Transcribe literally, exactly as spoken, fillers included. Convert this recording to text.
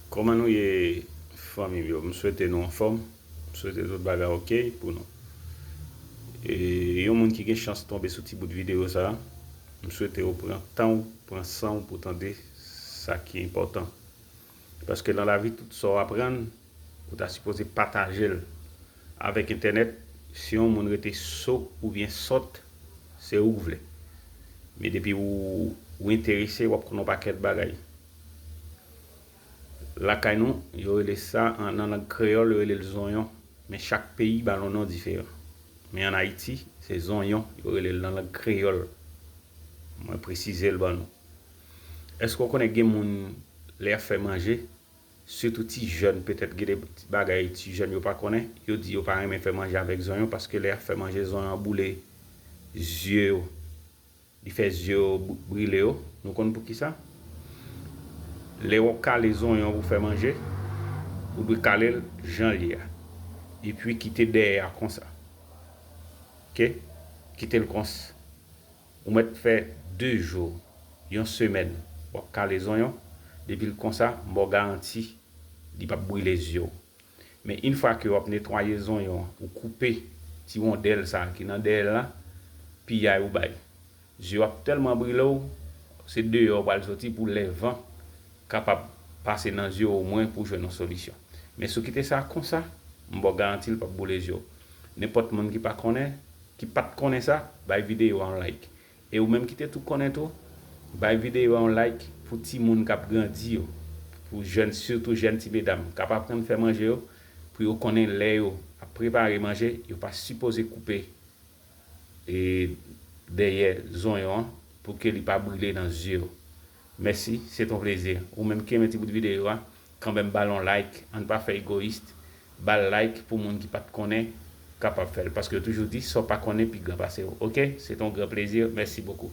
Kòman nou ye, fanmi m yo? M swete nou anfòm. M swete tout bagay oke pou nou. E yon moun ki gen chans tonbe sou ti bout videyo sa a, m swete w pran tan w, pran san w pou tande sa ki enpòtan. Paske nan lavi, tout sa w aprann, ou ta sipoze pataje l avèk entènèt. Si yon moun rete so oubyen sòt, se ou k vle. Men depi ou, ou enterese, w ap konn yon pakèt bagay. Lakay nou, yo rele sa, an, nan lang kreyòl, yo rele l zonyon. Men chak peyi ba l yon non diferan. Men ann Ayiti, se zonyon, yo rele l nan lang kreyòl. Mwen presize l ban nou. Èske w konnen gen moun, lè y ap fè manje, sitou ti jèn, petèt gen de ti bagay ti jèn yo pa konnen, yo di yo pa renmen fè manje avèk zonyon, paske lè y ap fè manje, zonyon an boule zye yo. Li fè zye yo bri-, brile yo. Nou konn poukisa? Lè w ap kale zonyon pou fè manje, ou dwe kale l jan l ye a. Epi kite dèyè a konsa. Oke? Kite l konsa. Ou mèt fè de jou, yon semèn, w ap kale zonyon. Depi l konsa, m ba w garanti, li p ap brile zye w. Men yon fwa ke w ap netwaye zonyon an, ou koupe ti wondèl sa a ki nan dèyè l la, piyay ou bay. Zye w ap tèlman brile w, se deyò w pral soti pou lè van kapab pase nan zye w omwen pou w jwenn yon solisyon. Men si w kite sa konsa, m ba w garanti l p ap boule zye w. Nenpòt moun ki pa konnen, ki pa t konnen sa, bay videyo a yon like. E ou menm ki te tou konnen tou, bay videyo a yon like pou timoun k ap grandi yo, pou jèn, sitou jèn ti medam k ap aprann fè manje yo, pou yo konnen lè yo ap prepare manje, yo pa sipoze koupe e dèyè zonyon an pou ke li pa brile nan zye yo. Mèsi, se t on plezi. Ou menm ki renmen ti bout videyo a, kanmenm ba l on like, ann pa fè egoyis, ba l like pou moun ki pa t konnen kapab fè l. Paske yo toujou di, sa w pa konnen pi gran pase w. Oke? Se t on gran plezi. Mèsi bokou.